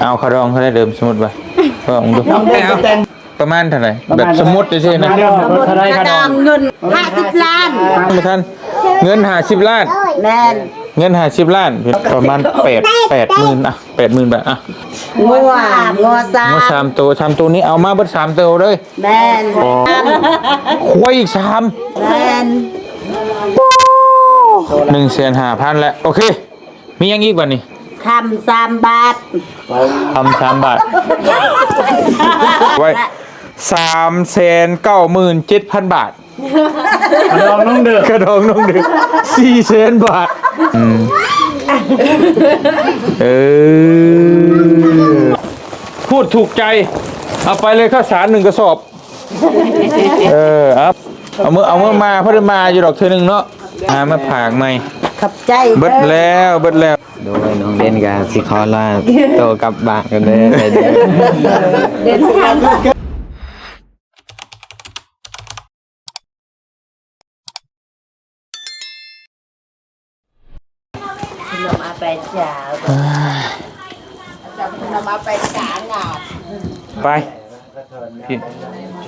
ເອົາຄ່າດອງເທົ່າໃດເດີມ ສົມມຸດວ່າ ເອົາ ປະມານເທົ່າໃດ? ແບບສົມມຸດຊື່ໆນະ ເງິນຫ້າສິບລ້ານ ບໍ່ທັນ ເງິນຫ້າສິບລ້ານ ແມ່ນ ເງິນຫ້າສິບລ້ານ ປະມານແປດ ແປດໝື່ນ ອ່ະ ແປດໝື່ນບາດ ອ່ະ ງົວ ງົວສາມ ງົວສາມໂຕ ສາມໂຕນີ້ເອົາມາເບິດສາມໂຕເລີຍ ແມ່ນ ອໍ ຄວາຍອີກສາມ ແມ່ນ ໜຶ່ງແສນຫ້າພັນແລ້ວ ໂອເຄ ມີຫຍັງອີກບາດນີ້? ຄຳສາມບາດ ຄຳສາມບາດ ໄວ້ ສາມແສນເກົ້າໝື່ນເຈັດພັນບາດ ກະດອງນ້ອງເດີ ກະດອງນ້ອງເດີ ສີ່ແສນບາດ ອືມ ເອີ ພູດຖືກໃຈ ເອົາໄປເລີຍ ເຂົ້າສານໜຶ່ງກະສອບ ເອີ ເອົາ ເອົາເມືອ ເອົາເມືອມາ ພໍໄດ້ມາຢູ່ດອກເທື່ອໜຶ່ງເນາະ ຫາມາຝາກໃໝ່ ຂອບໃຈ ເບິດແລ້ວ ເບິດແລ້ວ ໂດຍ ນ້ອງເດັ່ນກະຊິຂໍລາໂຕກັບບ້ານກ່ອນເດີ ເດີນທາງ ຂະໜົມເອົາໄປຈ້າ ຂະໜົມເອົາໄປຈ້ານະ ໄປ ພີ່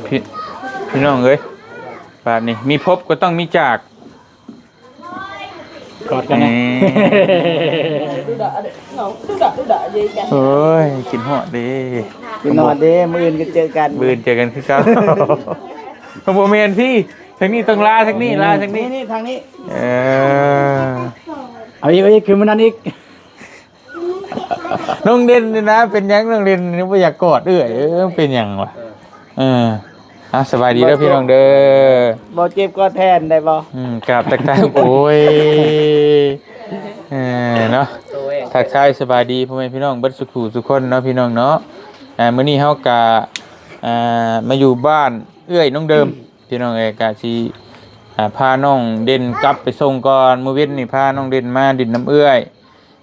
ພີ່ ພີ່ນ້ອງເອີຍ ບາດນີ້ມີພົບກໍຕ້ອງມີຈາກ ກອດກັນນະ ເອີ ໂອ້ຍ ຄິດຮອດເດ້ ຄິດຮອດເດ້ ມື້ອື່ນກໍເຈີກັນ ມື້ອື່ນເຈີກັນຄືເກົ່າ ບໍ່ແມ່ນພີ່ ທາງນີ້ຕ້ອງລາ ທາງນີ້ລາ ທາງນີ້ ນີ້ ທາງນີ້ ເອີ ເອົາອີກ ເອົາອີກ ຄືມື້ນັ້ນອີກ ນ້ອງເດັ່ນນີ້ນະ ເປັນຫຍັງນ້ອງເດັ່ນນີ້ບໍ່ຢາກກອດເອື້ອຍ ເອີ ເປັນຫຍັງວະ ເອີ ອ່ະ ສະບາຍດີເດີພີ່ນ້ອງເດີ ບໍ່ເຈັບກອດແທນໄດ້ບໍ່? ອືມ ກາບທັກທາຍ ໂອ້ຍ ເອີ ເນາະ ທັກທາຍສະບາຍດີພໍ່ແມ່ພີ່ນ້ອງເບິດສູ່ຜູ້ສູ່ຄົນເນາະ ພີ່ນ້ອງເນາະ ອ່າ ມື້ນີ້ເຮົາກະ ອ່າ ມາຢູ່ບ້ານເອື້ອຍນ້ອງເດີມ ພີ່ນ້ອງເອີຍ ກະຊິ ອ່າ ພານ້ອງເດັ່ນກັບໄປສົ່ງກ່ອນ ມື້ເວັນນີ້ພານ້ອງເດັ່ນມາດິນນຳເອື້ອຍ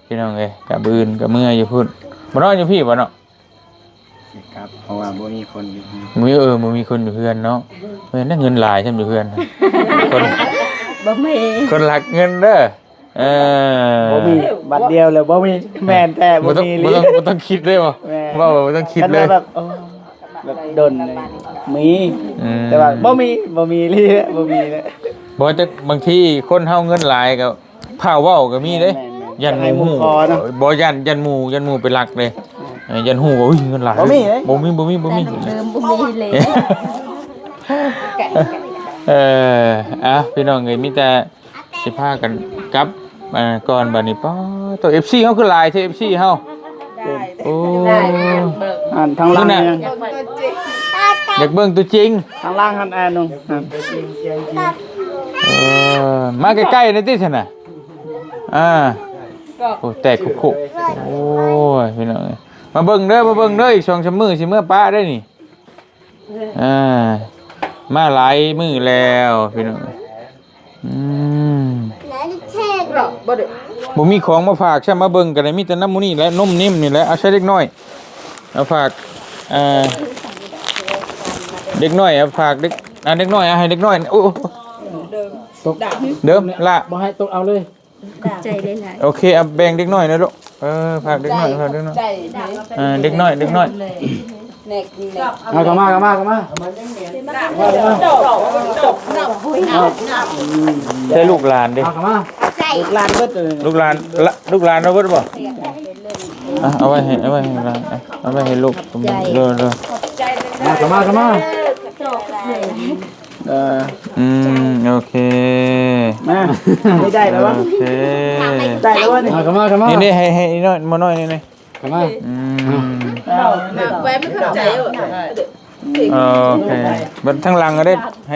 ພີ່ນ້ອງເອີຍ ກະບືນກະເມືອຢູ່ພຸ້ນ ບໍ່ນອນຢູ່ພີ້ບໍ່ເນາະ ຊິກັບ ເພາະວ່າບໍ່ມີຄົນຢູ່ເຮືອນ ບໍ່ມີ ເອີ ບໍ່ມີຄົນຢູ່ເຮືອນເນາະ ແມ່ນເງິນຫຼາຍຊ່ຳຢູ່ເຮືອນ ຄົນ ບໍ່ມີ ຄົນລັກເງິນເດີ ເອີ ບໍ່ມີ ບາດດຽວແລ້ວບໍ່ມີ ແມ່ນແທ້ ບໍ່ມີ ບໍ່ຕ້ອງ ບໍ່ຕ້ອງຄິດເລີຍບໍ່ ແມ່ນ ເວົ້າບໍ່ຕ້ອງຄິດເລີຍ ແບບ ໂອ້ ແບບດົນເລີຍ ມີ ອືມ ແຕ່ວ່າບໍ່ມີ ບໍ່ມີອີ່ຫຼີ ບໍ່ມີເລີຍ ບໍ່ ແຕ່ບາງທີຄົນເຮົາເງິນຫຼາຍກໍ ພາເວົ້າກໍມີເດ້ ແມ່ນໆ ຢ້ານໝູ່ຮູ້ ບໍ່ ຢ້ານ ຢ້ານໝູ່ ຢ້ານໝູ່ໄປລັກເດ້ ເອີ ຢ້ານຮູ້ວ່າ ອຸ້ຍ ເງິນຫຼາຍ ບໍ່ມີເດ້ ບໍ່ມີ ບໍ່ມີ ບໍ່ມີ ແຕ່ເດີມບໍ່ມີເລີຍ ເອີ ອ່ະ ພີ່ນ້ອງເອີຍ ມີແຕ່ຊິພາກັນກັບ ອ່າ ກ່ອນບາດນີ້ ປາດໂທ້ ເອັຟຊີເຮົາຄືຫຼາຍແທ້ ເອັຟຊີເຮົາ ໂອ້ ອັນທາງຫຼັງ ຢາກເບິ່ງຕົວຈິງ ທາງຫຼັງຫັ້ນ ອາ ໜຶ່ງ ເອີ ມາໃກ້ໆ ນີ້ຕິຊັ້ນນະ ອ່າ ໂອ້ ແຕກຄຸກໆ ໂອ້ຍ ພີ່ນ້ອງເອີຍ ມາເບິ່ງເດີ ມາເບິ່ງເດີ ອີກສອງສາມມື້ຊິເມືອປະເດີນີ້ ອ່າ ມາຫຼາຍມື້ແລ້ວ ພີ່ນ້ອງເອີຍ ອືມ ບໍ່ມີຂອງມາຝາກຊ້ຳ ມາເບິ່ງກໍໄດ້ ມີແຕ່ນ້ຳໝູ່ນີ້ແຫຼະ ນົມນິ້ມນີ້ແຫຼະ ເອົາໃຫ້ເດັກນ້ອຍ ເອົາຝາກ ເອີ ເດັກນ້ອຍ ເອົາຝາກເດັກ ອ່າ ເດັກນ້ອຍ ເອົາໃຫ້ເດັກນ້ອຍ ໂອ້ ຕົກ ເດີມລະ ບໍ່ໃຫ້ຕົກ ເອົາເລີຍ ຂອບໃຈຫຼາຍໆ ໂອເຄ ເອົາແບ່ງເດັກນ້ອຍນະລູກ ເອີ ຝາກເດັກນ້ອຍ ຂອບໃຈ ຝາກເດັກນ້ອຍ ເອີ ເດັກນ້ອຍ ເດັກນ້ອຍ ເອົາເຂົ້າມາ ເຂົ້າມາ ເຂົ້າມາ ໃສ່ລູກຫຼານເດ້ ເອົາເຂົ້າມາ ລູກຫຼານເບິດເລີຍ ລູກຫຼານ ລະ ລູກຫຼານເອົາເບິດບໍ່? ອ່ະ ເອົາໄວ້ໃຫ້ ເອົາໄວ້ໃຫ້ຫຼານ ເອົາໄວ້ໃຫ້ລູກ ເດີ ເດີ ເອົາເຂົ້າມາ ເຂົ້າມາ ເອີ ອືມ ໂອເຄ ມາ ນີ້ໄດ້ແລ້ວວະ ໂອເຄ ໄດ້ແລ້ວວະນີ້ ເອົາເຂົ້າມາ ເຂົ້າມາ ນີ້ ນີ້ ໃຫ້ ໃຫ້ອີນ້ອຍ ໝໍນ້ອຍນີ້ ນີ້ ເຂົ້າມາ ອືມ ເອົາ ແປໄປເຂົ້າໃຈ ເອີ ໂອເຄ ເບິດທາງຫຼັງກໍໄດ້ ໃຫ້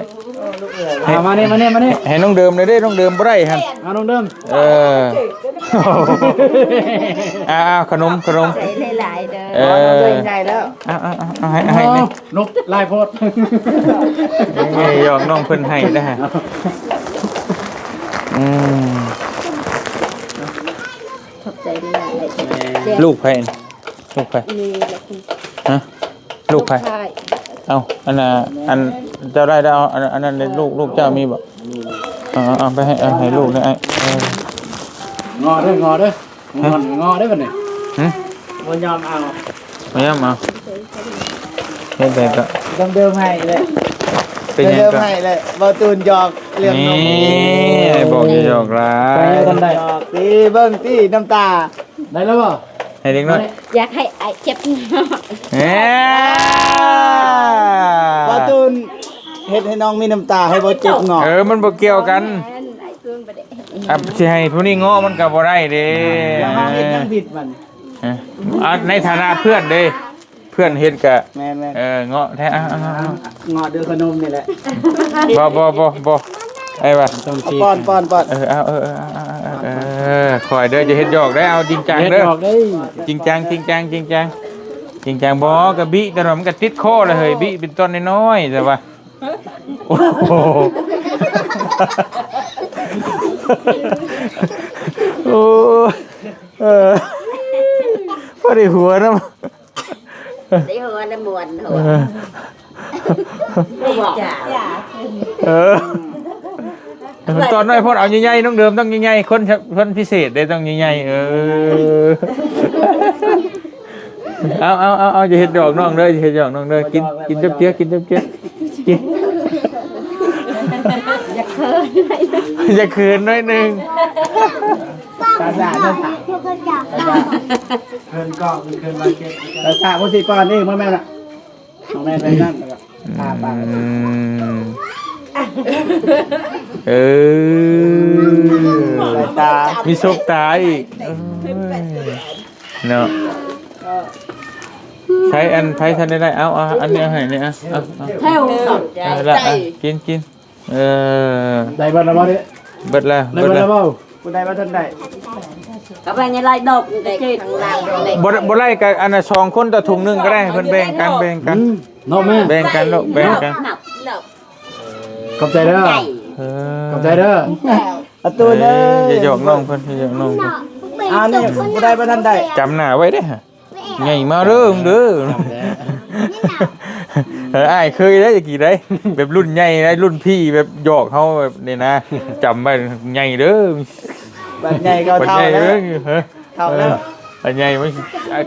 ໃຫ້ ເອົາ ມານີ້ ມານີ້ ມານີ້ ໃຫ້ນ້ອງເດີມເລີຍເດ້ ນ້ອງເດີມບໍ່ໄດ້ຫັ້ນ ເອົາ ນ້ອງເດີມ ເອີ ອ່າ ຂະໜົມ ຂະໜົມ ໃຈຫຼາຍໆເດີ ເອີ ໃຫຍ່ແລ້ວ ເອົາ ເອົາ ເອົາ ໃຫ້ ໃຫ້ນີ້ ນົບຫຼາຍໂພດ ນີ້ຢອກນ້ອງເພິ່ນໃຫ້ນະ ອືມ ຂອບໃຈຫຼາຍໆ ລູກໃຜ? ລູກໃຜ? ນີ້ແຫຼະ ຮະ? ລູກໃຜ? ລູກຊາຍ ເອົ້າ ອັນນ່າ ອັນເຈົ້າໄດ້ແລ້ວ ອັນ ອັນນັ້ນລູກ ລູກເຈົ້າມີບໍ່? ເອົາ ເອົາໄປໃຫ້ ເອົາໃຫ້ລູກນີ້ ເອີ ງໍເດີ ງໍເດີ ງໍ ງໍເດີບັດນີ້ ຫຶ? ບໍ່ຍອມເອົາ ບໍ່ຍອມເອົາ ເຮັດໃດກໍ ດຳເດີມໃຫ້ແຫຼະ ເປັນຫຍັງກໍ ດຳເດີມໃຫ້ແຫຼະ ເວົ້າຕູນຫຍອກເລື່ອງນົມ ນີ້ ບອກຫຍອກຫຼາຍ ຫຍອກຕິ ເບິ່ງຕິ ນ້ຳຕາ ໄດ້ແລ້ວບໍ່? ໃຫ້ເດັກນ້ອຍ ຢາກໃຫ້ອ້າຍເຈັບ ເອີ ເວົ້າຕູນເຮັດໃຫ້ນ້ອງມີນ້ຳຕາ ໃຫ້ບໍ່ເຈັບເງາະ ເອີ ມັນບໍ່ກ່ຽວກັນ ອ່ະ ຊິໃຫ້ຜູ້ນີ້ເງາະມັນກໍບໍ່ໄດ້ເດ້ ແລ້ວເຮົາເຮັດຫຍັງຜິດບັດນີ້ ຮະ ອ່ະ ໃນຖານະເພື່ອນເດ້ ເພື່ອນເຮັດກະ ແມ່ນໆ ເອີ ເງາະແທ້ ເອົາ ເອົາ ເອົາ ເງາະເດີ ຂະໜົມນີ້ແຫຼະ ບໍ່ ບໍ່ ບໍ່ ບໍ່ ອ້າຍວ່າ ຕ້ອງຊີ້ ປ້ອນ ປ້ອນ ປ້ອນ ເອີ ເອົາ ເອີ ເອີ ເອີ ຄ່ອຍເດີ ຢ່າເຮັດຫຍອກເດີ ເອົາຈິງຈັງເດີ ເຮັດຫຍອກເດີ ຈິງຈັງ ຈິງຈັງ ຈິງຈັງ ຈິງຈັງ ບໍ່ ກະບິ ແຕ່ວ່າມັນກະຕິດຄໍລະເຮີ້ຍ ບິເປັນຕອນນ້ອຍໆ ແຕ່ວ່າ ໂອ້ໂຫ ໂອ້ ເອີ ພໍໄດ້ຫົວນຳ ໄດ້ຫົວລະມ່ວນຫົວ ເອີ ບໍ່ບອກ ເອີ ຕອນນ້ອຍໂພດ ເອົາໃຫຍ່ໆ ນ້ອງເດີມຕ້ອງໃຫຍ່ໆ ຄົນ ຄົນພິເສດເດ້ ຕ້ອງໃຫຍ່ໆ ເອີ ເອົາ ເອົາ ເອົາ ເອົາ ຢ່າເຮັດຫຍອກນ້ອງເດີ ຢ່າເຮັດຫຍອກນ້ອງເດີ ກິນ ກິນຈັບເຈ້ຍ ກິນຈັບເຈ້ຍ ກິນ ຢ່າເຂີນ ຢ່າເຂີນໜ້ອຍໜຶ່ງ ຕາສາ ຕາສາ ເຂີນກໍເຂີນ ຕາສາ ຜູ້ຊິປ້ອນເອງ ບໍ່ແມ່ນລະ ບໍ່ແມ່ນໄປນັ້ນ ແລ້ວກໍ ອືມ ອາປາກ ເອີ ສາຍຕາ ມີສົບຕາອີກ ເອີຍ ເນາະ ໃຊ້ອັນ ໃຜທັນໄດ້ ເອົາ ເອົາ ອັນນີ້ເອົາໃຫ້ນີ້ ເອົາ ເອົາ ເອົາ ແຖວ ເອົາລະ ໃຈ ເອົາ ກິນ ກິນ ເອີ ໄດ້ເບິດແລ້ວບໍ່ເດ? ເບິດແລ້ວ ໄດ້ເບິດແລ້ວ ເບິດແລ້ວບໍ່? ຜູ້ໃດວ່າທ່ານໄດ້ ກໍໄປໃນລາຍດອກ ໄດ້ຂ້າງລ່າງ ບໍ່ໄດ້ ບໍ່ໄດ້ກໍອັນນ່າ ສອງຄົນຕໍ່ຖົງໜຶ່ງກໍໄດ້ ເພິ່ນແບ່ງກັນ ແບ່ງກັນ ອືມ ເນາະແມ່ ແບ່ງກັນລູກ ແບ່ງກັນ ຂອບໃຈເດີ ເອີ ຂອບໃຈເດີ ອາຕູນເອີຍ ຢ່າຫຍອກນ້ອງເພິ່ນ ຢ່າຫຍອກນ້ອງເພິ່ນ ອັນນີ້ຜູ້ໃດວ່າທ່ານໄດ້ ຈຳໜ້າໄວ້ເດ້ ໃຫຍ່ມາເດີເດີ ເອີ ອ້າຍເຄີຍໄດ້ຕະກີ້ໄດ້ ແບບລຸ້ນໃຫຍ່ໄດ້ ລຸ້ນພີ່ແບບຫຍອກເຮົາແບບນີ້ນະ ຈຳໄວ້ ໃຫຍ່ເດີ ບັດໃຫຍ່ກໍເຖົ້າແລ້ວ ເອີ ເຖົ້າແລ້ວ ເອີ ບັດໃຫຍ່ມັນ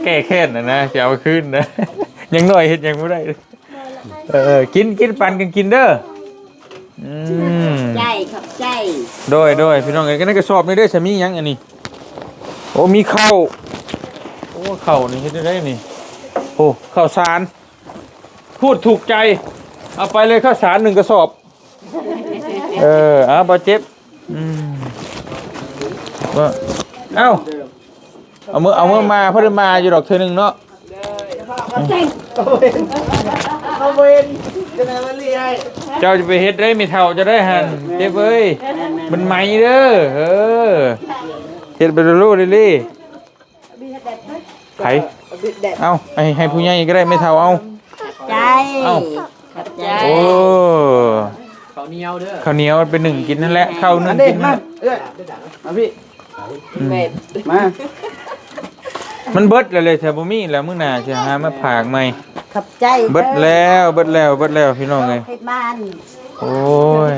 ແກ້ແຄ້ນນະ ຊິເອົາຄືນນະ ຍັງນ້ອຍເຮັດຫຍັງບໍ່ໄດ້ ເອີ ກິນ ກິນ ປັນກັນກິນເດີ ອືມ ຂອບໃຈ ຂອບໃຈ ໂດຍ ໂດຍ ພີ່ນ້ອງເອີຍ ກໍໃນກະສອບນີ້ເດ້ ຈະມີຫຍັງອັນນີ້ ໂອ້ ມີເຂົ້າ ໂອ້ ເຂົ້ານີ້ເຮັດໄດ້ນີ້ ໂອ້ ເຂົ້າສານ ພູດຖືກໃຈ ເອົາໄປເລີຍເຂົ້າສານໜຶ່ງກະສອບ ເອີ ເອົາ ບໍ່ເຈັບ ອືມ ເອົາ ເອົາມື ເອົາມືມາ ພໍໄດ້ມາຢູ່ດອກເທື່ອໜຶ່ງເນາະ ເຈົ້າຈະໄປເຮັດໄດ້ ແມ່ເຖົ້າເຈົ້າໄດ້ຫັ້ນ ເຈັບເອີຍ ມັນໄໝເດີ ເອີ ເຮັດໄປເລື້ອຍໆ ໃຜ ເອົາ ໃຫ້ ໃຫ້ຜູ້ໃຫຍ່ກໍໄດ້ ແມ່ເຖົ້າ ເອົາ ໃຈ ເອົາ ຂອບໃຈ ໂອ້ ເຂົ້າໜຽວເດີ ເຂົ້າໜຽວໄປໜຶ້ງກິນຫັ້ນແຫຼະ ເຂົ້າໜຶ້ງກິນ ມາ ເອື້ອຍ ມາພີ່ ອືມ ມາ ມັນເບິດແລ້ວເລີຍ ຖ້າບໍ່ມີແລ້ວ ມື້ໜ້າຊິຫາມາຝາກໃໝ່ ຂອບໃຈ ເບິດແລ້ວ ເບິດແລ້ວ ເບິດແລ້ວ ພີ່ນ້ອງເອີຍ ເຮັດມາ ໂອ້ຍ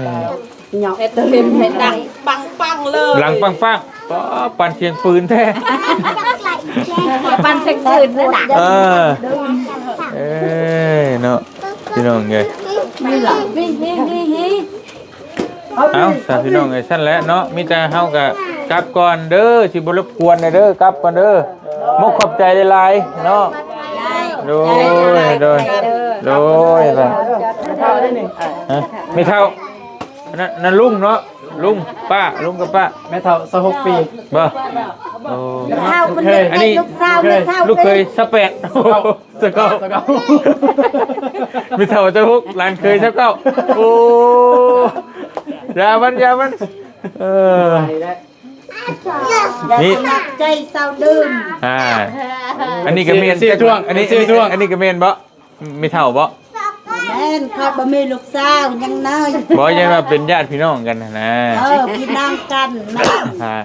ເຮັດເຕັມເຮັດດັງປັງໆເລີຍ ຫຼັງປັງໆ ປ້າ ປັ່ນສຽງປືນແທ້ ປັ່ນສຽງປືນເດີນະ ເອີ ເອີຍເນາະ ພີ່ນ້ອງເອີຍ ເອົ້າ ສາ ພີ່ນ້ອງເອີຍ ຊັ້ນແຫຼະເນາະ ມີແຕ່ເຮົາກະກັບກ່ອນເດີ ຊິບໍ່ລົບກວນເດີ ກັບກ່ອນເດີ ມຸກຂອບໃຈຫຼາຍໆເນາະ ໂດຍ ໂດຍ ໂດຍ ຮະ ແມ່ເຖົ້າ ນັ້ນ ນັ້ນລຸງເນາະ ລຸງ ປ້າ ລຸງກັບປ້າ ແມ່ເຖົ້າຊາວຫົກປີ ບໍ່ ໂອ້ ເຖົ້າເພິ່ນເລີຍ ອັນນີ້ ລູກສາວ ລູກເຂີຍຊາວແປດ ຊາວເກົ້າ ຊາວເກົ້າ ແມ່ເຖົ້າຊາວຫົກ ຫຼານເຂີຍຊາວເກົ້າ ໂອ້ ຢ່າມັນ ຢ່າມັນ ເອີ ນີ້ ໃຈເສົ້າດື່ມ ອ່າ ອັນນີ້ກໍແມ່ນ ອັນນີ້ ອັນນີ້ກໍແມ່ນບໍ່? ແມ່ເຖົ້າບໍ່? ແມ່ນ ຂ້ອຍບໍ່ມີລູກສາວ ຍັງນ້ອຍ ບໍ່ ຢ້ານວ່າເປັນຍາດພີ່ນ້ອງກັນຫັ້ນນະ ເອີ ພີ່ນ້ອງກັນ ອ່າ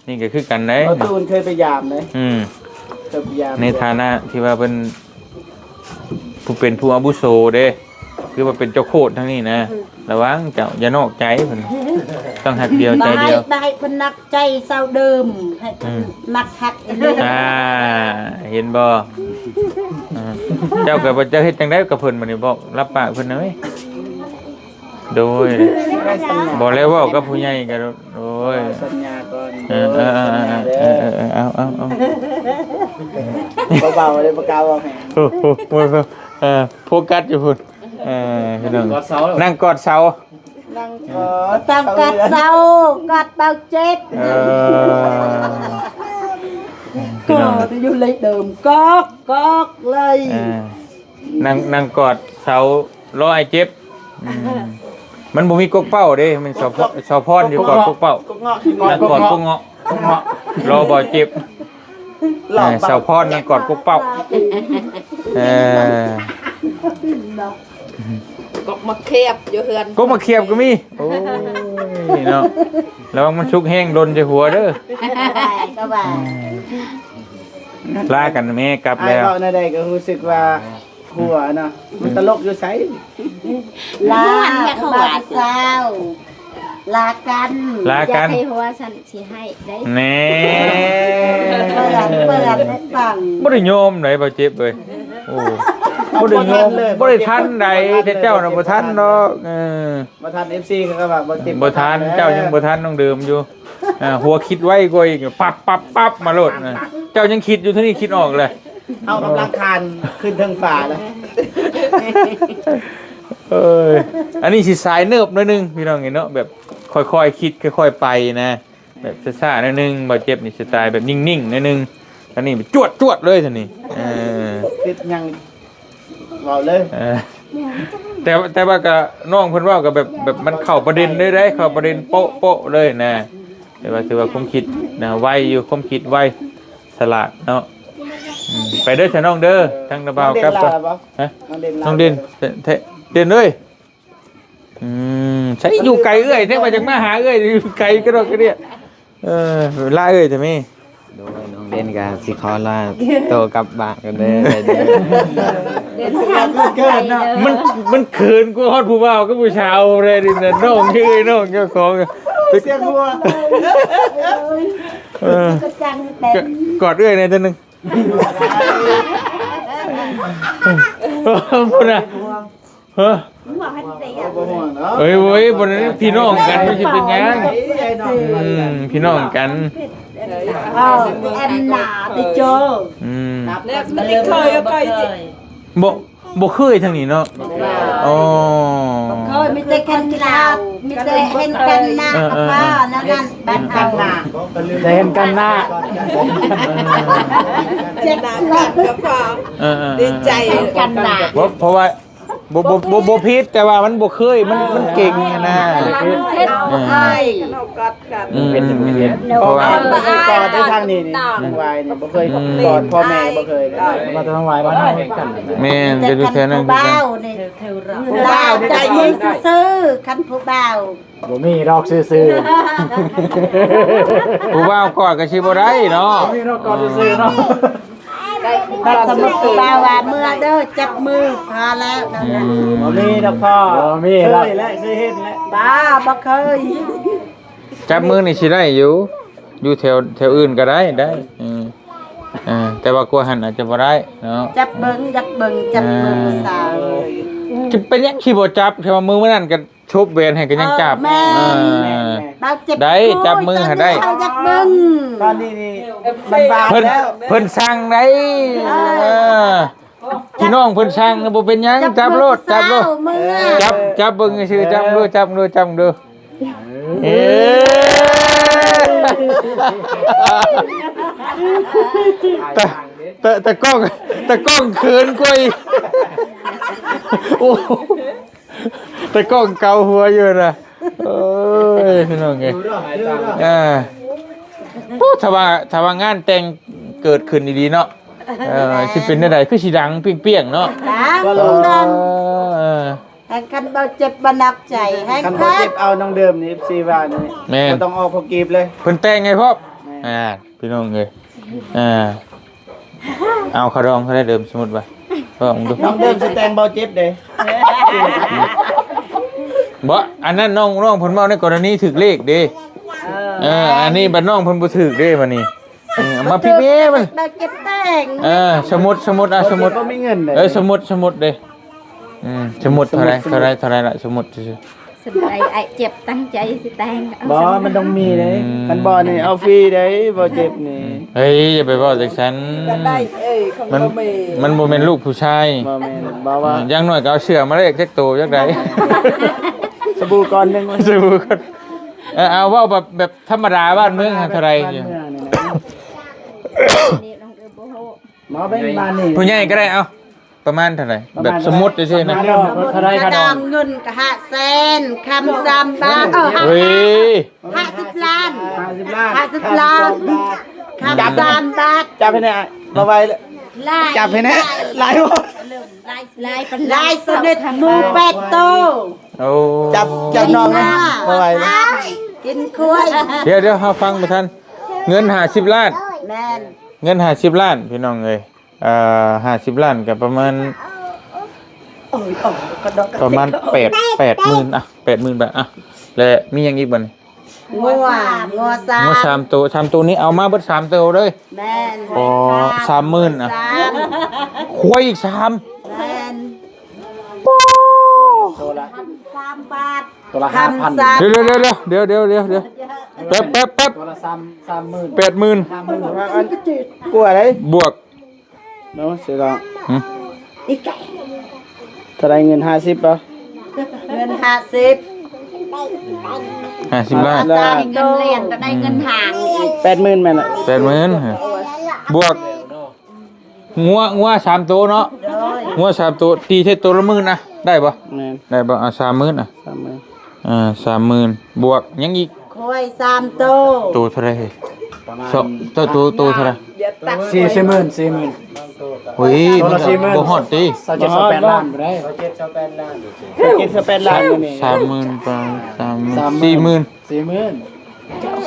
ນີ້ກໍຄືກັນເດ້ ບໍ່ຕູນເຄີຍໄປຢາມເດ້ ອືມ ເຄີຍໄປຢາມ ໃນຖານະທີ່ວ່າເພິ່ນ ຜູ້ເປັນຜູ້ອາວຸໂສເດ້ ຄືວ່າເປັນເຈົ້າໂຄດທາງນີ້ນະ ອືມ ລະວັງເຈົ້າ ຢ່ານອກໃຈເພິ່ນ ຕ້ອງຮັກດຽວໃຈດຽວ. ບໍ່ໃຫ້ ບໍ່ໃຫ້ເພິ່ນນອກໃຈເຊົາເດີມ ໃຫ້ເພິ່ນ ອືມ ມັກຮັກອີ່ຫຼີ. ອ່າ ເຫັນບໍ່? ອ່າ ເຈົ້າກໍບໍ່ ເຈົ້າເຮັດຈັ່ງໃດກັບເພິ່ນບັດນີ້ ບອກ ຮັບປາກເພິ່ນນະເວີຍ. ໂດຍ ບໍ່ແລ້ວເວົ້າກັບຜູ້ໃຫຍ່ກໍ ໂອ້ຍ ສັນຍາກ່ອນ. ເອີ ເອີ ເອີ ເອົາ ເອົາ ເອົາ ເອົາ ເບົາໆເດ້ ບໍ່ກ້າເວົ້າແຮງ. ໂອ້ ໂອ້ ໂອ້ ເອີ ໂຟກັສຢູ່ພຸ້ນ. ເອີ ພີ່ນ້ອງ ນັ່ງກອດເສົາ ນັ່ງກອດ ບໍ່ຕ້ອງກອດເສົາ ກອດເບົາເຈັບ. ເອີ ພີ່ນ້ອງ ກອດຢູ່ເລີຍເດີມ ກອດ ກອດເລີຍ. ເອີ ນັ່ງ ນັ່ງກອດເສົາ ລໍໃຫ້ເຈັບ. ອືມ ມັນບໍ່ມີກົກເປົ້າເດ້ ມັນສະເພາະ ສະເພາະຢູ່ກອດກົກເປົ້າ ກົກເງາະ ນັ່ງກອດກົກເງາະ ລໍບໍ່ເຈັບ. ເອີ ສາວພອນນັ່ງກອດກົກເປົ້າ. ເອີ ກົກໝາກເຂຽບຢູ່ເຮືອນ ກົກໝາກເຂຽບກໍມີ. ໂອ້ຍເນາະ ລະວັງມັນສຸກແຮງ ຫຼົ່ນໃສ່ຫົວເດີ. ກໍວ່າ ອືມ ລາກັນແມ່ກັບແລ້ວ ອ້າຍເວົ້າແນວໃດກໍຮູ້ສຶກວ່າ ຫົວເນາະ ມັນຕະຫຼົກຢູ່ໃສ? ລາ ຜູ້ບ່າວຜູ້ສາວ ລາກັນ ລາກັນ ຢ່າໃຫ້ຫົວຊັ້ນຊິໃຫ້ໄດ້. ແນ່ ເປີດ ເປີດໃຫ້ຟັງ ບໍ່ໄດ້ຍອມໃດ ບ່າວເຈັບເອີຍ. ໂອ້ ບໍ່ໄດ້ຍອມ ບໍ່ທັນເລີຍ ບໍ່ໄດ້ທັນໃດ ແຕ່ເຈົ້ານະບໍ່ທັນດອກ. ເອີ ບໍ່ທັນ ເອັຟຊີ ເຂົາກໍວ່າບໍ່ເຈັບ ບໍ່ທັນ ບໍ່ທັນແລ້ວ ເຈົ້າຍັງບໍ່ທັນ ນ້ອງເດີມຢູ່. ອ່າ ຫົວຄິດໄວກວ່າອີກ ປັບ ປັບ ປັບ ມາໂລດ. ເຈົ້າຍັງຄິດຢູ່ ເທົ່ານີ້ຄິດອອກແລ້ວ ເຮົາກຳລັງຄານຂຶ້ນເທິງຟ້າແລ້ວ. ເອີຍ ອັນນີ້ຊິສາຍເນີບໜ້ອຍໜຶ່ງ ພີ່ນ້ອງເອີຍເນາະ ແບບຄ່ອຍໆຄິດ ຄ່ອຍໆໄປນະ ແບບຊ້າໆໜ້ອຍໜຶ່ງ. ບ່າວເຈັບນີ້ສະໄຕລ໌ແບບນິ່ງໆໜ້ອຍໜຶ່ງ ອັນນີ້ແບບຈວດໆເລີຍ ເທົ່ານີ້. ເອີ ເຮັດຫຍັງ ເວົ້າເລີຍ. ເອີ ແຕ່ ແຕ່ວ່າກໍນ້ອງເພິ່ນເວົ້າກໍແບບ ແບບມັນເຂົ້າປະເດັນເລີຍເດ້ ເຂົ້າປະເດັນໂປະໆເລີຍນະ. ແຕ່ວ່າຖືວ່າຄວາມຄິດນະໄວຢູ່ ຄວາມຄິດໄວ ສະຫຼາດເນາະ. ອືມ ໄປເດີຊະນ້ອງເດີ ທາງນະບ່າວກັບ ນ້ອງເດັ່ນ ນ້ອງເດັ່ນ ເອີ ເດັ່ນເອີຍ. ອືມ ໃສຢູ່ໄກເອື້ອຍແທ້ ວ່າຢາກມາຫາເອື້ອຍ ຢູ່ໄກກະດອກກະເດຍ. ເອີ ລາເອື້ອຍແທ້ແມ່. ໂດຍ ນ້ອງເດັ່ນກະຊິຂໍລາໂຕກັບບ້ານກ່ອນເດີ. ມັນ ມັນເຂີນກວ່າຮອດຜູ້ບ່າວກັບຜູ້ສາວເລີຍນີ້ນະ ນ້ອງເອີຍ ນ້ອງເຈົ້າຂອງ ສຽງຫົວ. ເອີ ກະກອດເອື້ອຍແດ່ເທື່ອໜຶ່ງ. ພຸ້ນນະ ຮະ ເອີຍ ໂອ້ຍ ບໍ່ໄດ້ ພີ່ນ້ອງກັນ ມັນຊິເປັນຫຍັງ? ອືມ ພີ່ນ້ອງກັນ. ເອີ ແອນນາຕິໂຈ. ອືມ ບໍ່ ບໍ່ເຄີຍທາງນີ້ເນາະ. ອໍ ບໍ່ເຄີຍ ມີແຕ່ເຫັນກັນໜ້າ ມີແຕ່ເຫັນກັນໜ້າ. ເອີ ເອີ ແນວນັ້ນ ເຫັນກັນໜ້າ ແຕ່ເຫັນກັນໜ້າ ເຈັບໜ້າກັນກໍພໍ. ເອີ ເອີ ດີໃຈ ເຫັນກັນໜ້າ ເພາະ ເພາະວ່າ ບໍ່ ບໍ່ ບໍ່ ບໍ່ຜິດ ແຕ່ວ່າມັນບໍ່ເຄີຍ ມັນ ມັນເກັ່ງຫັ້ນນະ. ເອີ ບໍ່ເຄີຍ ອືມ ອືມ ອືມ ເພາະວ່າ ບໍ່ເຄີຍກອດໃນທາງນີ້ນີ້ ອືມ ນ້ອງວາຍນີ້ບໍ່ເຄີຍ ອືມ ກອດພໍ່ແມ່ບໍ່ເຄີຍ. ວ່າແຕ່ນ້ອງວາຍມານຳກັນ ແມ່ນ ແຕ່ຄັນຜູ້ບ່າວນີ້ ຜູ້ບ່າວນີ້ໄດ້ຍິນຊື່ໆ ຄັນຜູ້ບ່າວ ບໍ່ມີດອກຊື່ໆ ຜູ້ບ່າວກອດກໍຊິບໍ່ໄດ້ເນາະ ບໍ່ມີດອກກອດຊື່ໆເນາະ. ຖ້າສົມມຸດຜູ້ບ່າວວ່າເມືອເດີ ຈັບມືພໍແລ້ວ. ອືມ ບໍ່ມີດອກພໍ່ ບໍ່ມີແລ້ວ ເຄີຍແລ້ວ ເຄີຍເຫັນແລ້ວ. ບ້າ ບໍ່ເຄີຍ. ຈັບມືນີ້ຊິໄດ້ຢູ່ ຢູ່ແຖວ ແຖວອື່ນກໍໄດ້ ໄດ້. ອືມ ອ່າ ແຕ່ວ່າກວ່າຫັ້ນອາດຈະບໍ່ໄດ້ເນາະ. ຈັບເບິ່ງ ຢາກເບິ່ງ ຈັບມື ອ່າ ສາວ. ຈະເປັນຫຍັງຊິບໍ່ຈັບ ແຕ່ວ່າມື້ມື້ນັ້ນກໍ ໂຊບແຫວນໃຫ້ກໍຍັງຈັບ. ເອີ ແມ່ນ ເອີ ແມ່ນ ແມ່ນ ບາດເຈັບ ໄດ້ ໂອ້ຍ ຈັບມືຫັ້ນໄດ້ ຕອນນີ້ເຮົາຢາກເບິ່ງ ຕອນນີ້ນີ້ ມັນບາດ ເພິ່ນ ແລ້ວ ເພິ່ນສັ່ງໄດ້. ເອີ ເອີ ພີ່ນ້ອງເພິ່ນສັ່ງນະ ບໍ່ເປັນຫຍັງ ຈັບໂລດ ຈັບໂລດ ຈັບ ຈັບເບິ່ງຊື່ໆ ຈັບເບິ່ງດູ ຈັບເບິ່ງດູ ຈັບເບິ່ງດູ. ເອີ ຕາ ຕາ ຕາກ້ອງ ຕາກ້ອງເຂີນກວ່າອີກ. ໂອ້ ຕາກ້ອງເກົາຫົວຢູ່ນະ. ໂອ້ຍ ພີ່ນ້ອງເອີຍ ອ່າ ໂອ້ ຖ້າວ່າ ຖ້າວ່າງານແຕ່ງເກີດຂຶ້ນອີ່ຫຼີເນາະ ເອີ ຊິເປັນແນວໃດ ຄືຊິດັງປ່ຽງໆເນາະ. ດັງ ເອີ ດັງ ເອີ ແຮງຄັນບໍ່ເຈັບບໍ່ໜັກໃຈ ແຮງຄັນບໍ່ເຈັບເອົານ້ອງເດີມນີ້ ເອັຟຊີວ່ານີ້ ແມ່ນ ບໍ່ຕ້ອງອອກພວກກີບເລີຍ ເພິ່ນແຕ່ງໃຫ້ພ້ອມ. ແມ່ນ ອ່າ ພີ່ນ້ອງເອີຍ ອ່າ ເອົາຄ່າດອງເທົ່າໃດເດີມ ສົມມຸດວ່າ ລອງດູ ນ້ອງເດີມຊິແຕ່ງເບົາເຈັບເດ້. ບໍ່ ອັນນັ້ນນ້ອງ ນ້ອງເພິ່ນເວົ້າໃນກໍລະນີຖືກເລກເດ້. ເອີ ເອີ ອັນນີ້ບັດນ້ອງເພິ່ນບໍ່ຖືກເດ້ບັດນີ້. ເອີ ເອົາມາພີ້ແມ່ມັນ ເຮົາເຈັບແຕງ. ເອີ ສົມມຸດ ສົມມຸດ ອ່າ ສົມມຸດ ບໍ່ມີເງິນເດ້. ເອີ ສົມມຸດ ສົມມຸດເດ້. ອືມ ສົມມຸດເທົ່າໃດ ສົມມຸດ ເທົ່າໃດ ເທົ່າໃດລະ ສົມມຸດຊື່ໆ. ສ່ວນໃຫຍ່ອ້າຍເຈັບຕັ້ງໃຈຊິແຕ່ງ. ບໍ່ ມັນຕ້ອງມີເດ້. ອືມ ຄັນບໍ່ນີ້ເອົາຟຣີເດ້ ບໍ່ເຈັບນີ້. ເຮີ້ຍ ຢ່າໄປເວົ້າຈັ່ງຊັ້ນ. ມັນ ມັນບໍ່ແມ່ນລູກຜູ້ຊາຍ. ບໍ່ແມ່ນ ບໍ່ວ່າ ຢ່າງໜ້ອຍກໍເອົາເສື້ອມາແລກຈັກໂຕຈັກໃດ. ສະບູກ້ອນໜຶ່ງ ສະບູກ້ອນ. ເອີ ເອົາເວົ້າແບບ ແບບທຳມະດາບ້ານເມືອງຫັ້ນເທົ່າໃດ? ບ້ານເມືອງນີ້ນະ ບໍ່ແມ່ນບ້ານນີ້ ຜູ້ໃຫຍ່ກໍໄດ້. ເອົາ ປະມານເທົ່າໃດ? ປະມານ ແບບສົມມຸດຊື່ໆນະ. ປະມານເທົ່າໃດ? ຄ່າດອງເງິນກໍຫ້າແສນ ຄຳສາມບາດ. ເອີ ເຮີ້ຍ ຫ້າສິບລ້ານ ຫ້າສິບລ້ານ ຫ້າສິບລ້ານ ຄຳສາມບາດ. ຈັບໃຫ້ແນ່ ບໍ່ໄຫວແລ້ວ. ຈັບໃຫ້ແນ່ ຫຼາຍ ຫຼາຍ ຫຼາຍ ຫຼາຍປານ ຫຼາຍ ສະເດັດໝູແປດໂຕ. ໂອ້ ຈັບ ຈັບນ້ອງແນ່ ບໍ່ໄຫວແລ້ວ ກິນຄວາຍ. ດຽວໆ ເຮົາຟັງບໍ່ທັນ. ເງິນຫ້າສິບລ້ານ. ແມ່ນ ເງິນຫ້າສິບລ້ານ ພີ່ນ້ອງເອີຍ. ເອີ ຫ້າສິບລ້ານກໍປະມານ ປະມານແປດ ແປດໝື່ນ ອ່ະ ແປດໝື່ນບາດ. ອ່ະ ແລະ ມີຫຍັງອີກບັດນີ້? ງົວ ງົວສາມ ງົວສາມໂຕ ສາມໂຕນີ້ເອົາມາເບິດສາມໂຕເລີຍ. ແມ່ນ. ອໍ ສາມໝື່ນ. ອ່ະ ສາມ ຄວາຍອີກສາມ. ແມ່ນ. ໂອ້ ໂຕລະ ຄຳສາມບາດ ໂຕລະຫ້າພັນ. ດຽວໆ ດຽວໆ ແປັບໆ ໂຕລະສາມ ສາມໝື່ນ ແປດໝື່ນ ຫ້າໝື່ນ ກວ່າເດ້ ບວກ ເນາະ ເສຍດາຍ. ຫືມ ເທົ່າໃດ? ເງິນຫ້າສິບບໍ່? ເງິນຫ້າສິບ ຫ້າສິບລ້ານ. ເງິນຫຼຽນກໍໄດ້ເງິນຫາງອີກ ແປດໝື່ນແມ່ນລະ ແປດໝື່ນ. ບວກ ງົວ ງົວສາມໂຕເນາະ. ໂດຍ ງົວສາມໂຕ ຕີໃສ່ໂຕລະໝື່ນນະ ໄດ້ບໍ່? ແມ່ນ. ໄດ້ບໍ່? ອ່າ ສາມໝື່ນ. ອ່າ ສາມໝື່ນ ອ່າ ສາມໝື່ນ ບວກຫຍັງອີກ? ຄວາຍສາມໂຕ. ໂຕເທົ່າໃດ? ປະມານ ໂຕ ໂຕ ໂຕເທົ່າໃດ? ສີ່ ສີ່ໝື່ນ ສີ່ໝື່ນ. ໂອ້ຍ ໂຕລະສີ່ໝື່ນ ບໍ່ຮອດຕິ? ຊາວເຈັດ ຊາວແປດລ້ານບໍ່ໄດ້? ຊາວເຈັດ ຊາວແປດລ້ານ ຊາວແປດລ້ານຢູ່ນີ້. ສາມໝື່ນປາຍ ສາມໝື່ນ ສີ່ໝື່ນ ສີ່ໝື່ນ